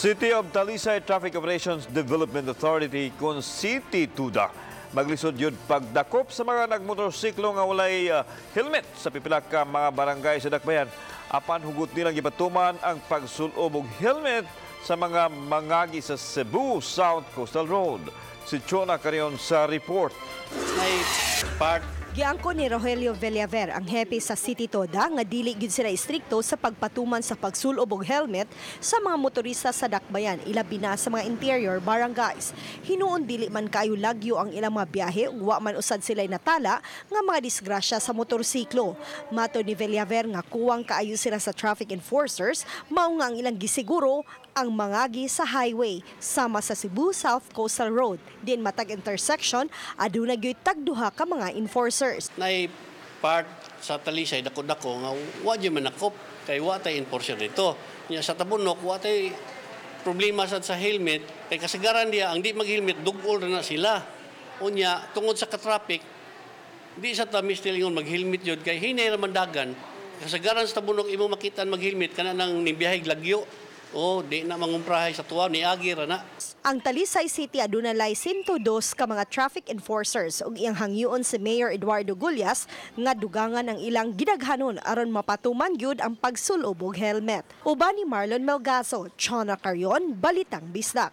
City of Talisay Traffic Operations Development Authority kon City TODA maglisod yun pagdakop sa mga nagmotorsiklo nga walay helmet sa pipila ka mga barangay sa Dakbayan. Apan hugot nilang gipatuman ang pagsulob og helmet sa mga mangagi sa Cebu South Coastal Road. Si Chona Carion sa report. May part. Giangko ni Rogelio Villaver, ang hepe sa City Toda, nga dili gyud sila istrikto sa pagpatuman sa pagsulob og helmet sa mga motorista sa Dakbayan, ilabi na sa mga interior barangays. Hinuon dili man kaayo lagyo ang ilang mga biyahe ug wa man usad sila natala nga mga disgrasya sa motorsiklo. Matod ni Villaver nga kuwang kaayo sila sa traffic enforcers, mao nga ang ilang gisiguro ang mangagi sa highway sama sa Cebu South Coastal Road. Din matag intersection aduna gyud tagduha ka mga enforcers. Nay part sa Talisay dako-dako nga wa jud manakop kay wa tay enforcer dito. Nya sa Tabunok, wa tay problema sad sa helmet kay kasagaran diya ang di mag-helmet dugol ra na sila. Unya tungod sa ka-traffic, di sa ta misti ingon mag-helmet jud kay hinay ra man dagan. Kasagaran sa Tabunok imo makita mag-helmet kana nang nibiyahe lagyo. O di na mangumprahay sa tuwa, niagi ra na. Ang Talisay City aduna lay 102 ka mga traffic enforcers ug iyang hangyoon si Mayor Eduardo Gullas nga dugangan ang ilang gidaghanon aron mapatuman gyud ang pagsulob og helmet. Uban ni Marlon Melgazo, Chona Carion, Balitang Bisdak.